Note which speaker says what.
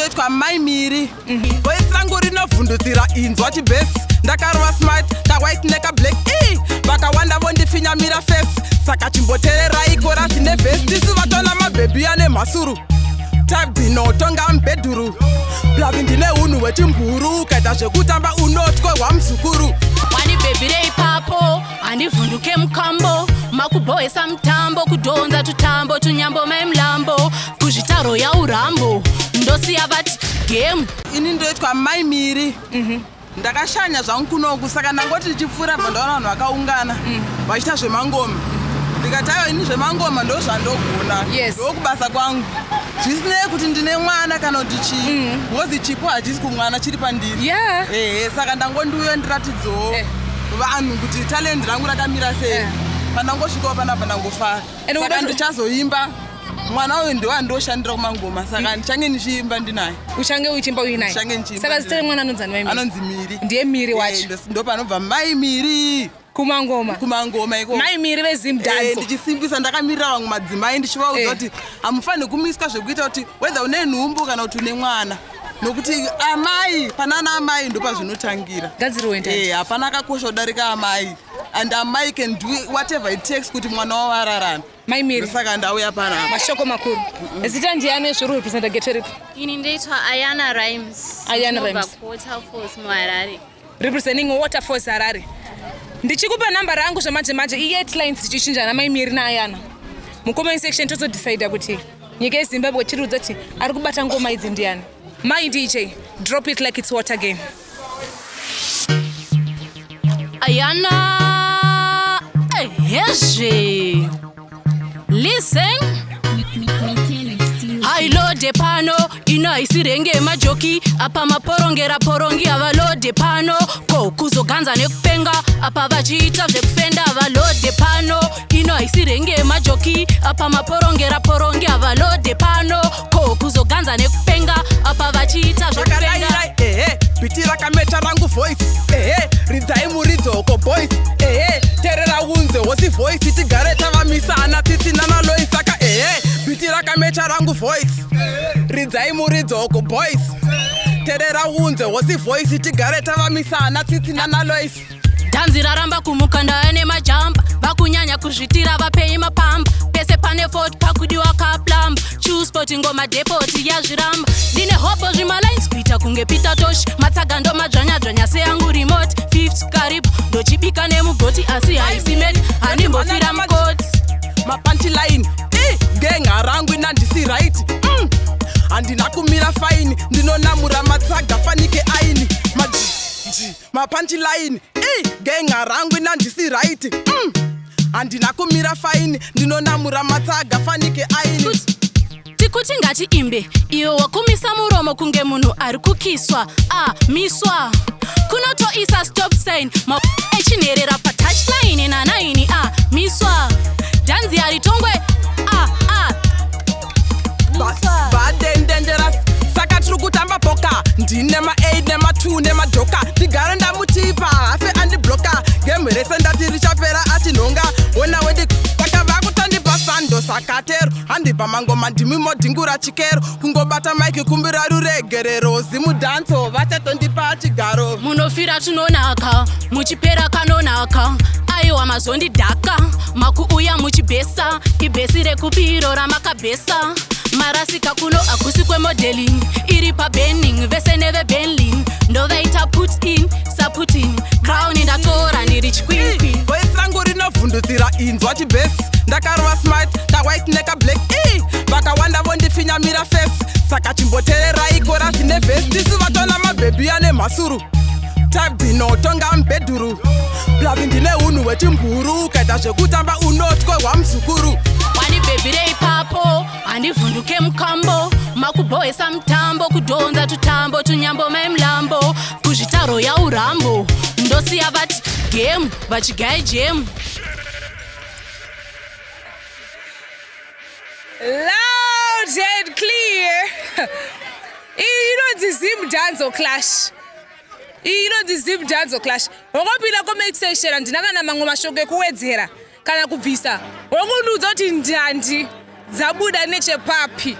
Speaker 1: Ndoitwa Mai Miri. Voice rangu rinovhundutsira inzwa chibass. Ndakarova smart kawhite nekablack e vakawanda vondifinyamira face, saka chimbotererai chorus neverse. Tisu vatona mabhebhi ane mhasuru, type dzinotonga mubhedhuru. Plus ndine unhu hwechimburu, ukaita zvekutamba unotyorwa muzukuru.
Speaker 2: Wanibhebhire ipapo, handivhunduke mukambo. Makubhohesa mutambo, kudhonza tutambo tunyambo maimulambo, kuzvitaro yaurambo, ndosiya vati game.
Speaker 1: Ini ndoitwa Mai Miri. Ndakashanya zvangu kunoku, saka ndangoti ndichipfuura bva ndaona vanhu vakaungana vachiita zvemangoma. Ndikati aiwa, ini zvemangoma ndo zvandogona, ndokubasa kwangu, zvisinei kuti ndine mwana kana kuti chii, because chipo hachisi kumwana, chiri pandiri. Ehe, saka ndangondiuya ndiratidzewo vanhu kuti talent rangu rakamira sei. Pandangosvikawo panapa ndangofara.
Speaker 3: And
Speaker 1: Saka ndichazoimba. Mwana uyu ndowandoshandira kumangoma, saka ndichange ndichiimba ndinaye.
Speaker 3: Uchange uchiimba uinaye?
Speaker 1: Ndichange ndichiimba
Speaker 3: Saka zita
Speaker 1: ndinaye.
Speaker 3: remwana anonzani, Mai Miri?
Speaker 1: Anonzi Miri.
Speaker 3: Ndiye Miri wacho?
Speaker 1: Ndo panobva Mai Miri.
Speaker 3: Kumangoma.
Speaker 1: Kumangoma iko.
Speaker 3: Mai Miri veZim Dancehall.
Speaker 1: Ndichisimbisa ndakamirira vamwe madzimai, ndichivaudza kuti hamufaniri kumiswa zvekuita kuti whether une nhumbu kana kuti une mwana, nokuti amai, panana amai ndopazvinotangira.
Speaker 3: Gadziriwe ndati.
Speaker 1: Hapana akakosha kudarika amai, and amai can do whatever it takes kuti mwana wavo ararame.
Speaker 3: Mai Miri.
Speaker 1: Saka ndauya panapa.
Speaker 3: Mashoko makuru. Zita ndiani, zviri kurepresenta ghetto ripi?
Speaker 4: Ini ndoitwa Ayana Rhymes.
Speaker 3: Ayana
Speaker 4: Ndinobva
Speaker 3: Rhymes.
Speaker 4: kuWaterfalls muHarare.
Speaker 3: Representing Waterfalls, Harare. Ndichikupa namba rangu zvamanje manje, i8 lines, tichichinjana Mai Miri naAyana mucomment section, tozodecida kuti nyika yeZimbabwe chiriudza kuti ari kubata ngoma idzi ndiani. Mai DJ, drop it like it's water again.
Speaker 2: Ayana, ehezve, listen, hailode pano. Ino haisi renge majoki apa, maporongera porongi havalode pano. Ko kuzoganza nekupenga apa, vachiita zvekufenda, havalode pano. Ino haisi renge majoki apa, maporongera porongi havalode pano. Ko kuzoganza nekupenga apa, vachiita zvekufenda.
Speaker 1: Zvakadairai, ehe, beat rakamecha rangu voice. Ehe, ridzai muridzoko boys. Ehe, terera unze hosi voice, tigare tavamisana tsitsi nanaloi. Saka ehe, beat rakamecha rangu voice, ridzai muridzoko boys, terera unze hosi voice, tigare tavamisana tsitsi nanalois.
Speaker 2: Dhanzi raramba kumuka, ndaya nemajamba, vakunyanya kuzvitira, vapei mapamba. Pese pane fort pakudiwa kaplamba, chusport ngoma depoti yazviramba. Ndine hopo zvimalines kuita kunge Peter Tosh, matsaga ndo madzvanya-dzvanya seyangu remote 50 karipo, ndochibika nemugoti, asi haisi meti, handimbofira mukoti.
Speaker 1: Mapunchline i genga rangu inandisi right. Handina kumira fine, ndinonamura matsaga fanike aini maji mapunchline i genga rangu inandisi right. Handina kumira fine, ndinonamura matsaga fanike aini.
Speaker 2: Tikuti ngatiimbe, iwe wakumisa muromo kunge munhu ari kukiswa. A miswa kunotoisa stop sign, ma echinherera patouchline na9. A miswa, dhanzi haritongwe. A a.
Speaker 1: Badendenderas, saka tiri kutamba poker, ndine ma8 nema2 nemajoka, ndigare ndamutipa hafe andibloka. Game rese ndati richapera achinhonga wona wedi, saka vakutandipa sando sakatero, handipa mangoma, ndimi modhingura chikero, kungobata mic kumbira ruregerero. Zimudhanso vachatondipa chigaro.
Speaker 2: Munofira tunonaka, muchipera kanonaka. Aiwa, mazondidhaka, makuuya muchibhesa, ibhesi rekupiro ramakabhesa. Marasika kuno, hakusi kwemodeling, iri pabenning vese nevebenling, ndovaita put in saputin crown, ndatora ndiri chiqueen.
Speaker 1: Voice rangu rinovhundutsira inzwa chibass, ndakarova smart kawhite nekablack e vakawanda vondifinyamira face, saka chimbotererai chorus neverse. Tisu vatona mabhebhi ane mhasuru, type dzinotonga mubhedhuru. Plus ndine unhu hwechimburu, ukaita zvekutamba unotyorwa muzukuru.
Speaker 2: Wanibhebhire ipapo, handivhunduke mukambo. Makubhohesa mutambo, kudhonza tutambo tunyambo maimulambo, kuzvitaro yaurambo, ndosiya vati game vachigai jemu.
Speaker 3: Loud and clear, iyi inonzi Zim Dancehall Clash, iyi inonzi Zim Dancehall Clash. Wangopinda comment section, handina kana mamwe mashoko ekuwedzera kana kubvisa. Wangondiudza kuti ndandi dzabuda nechepapi.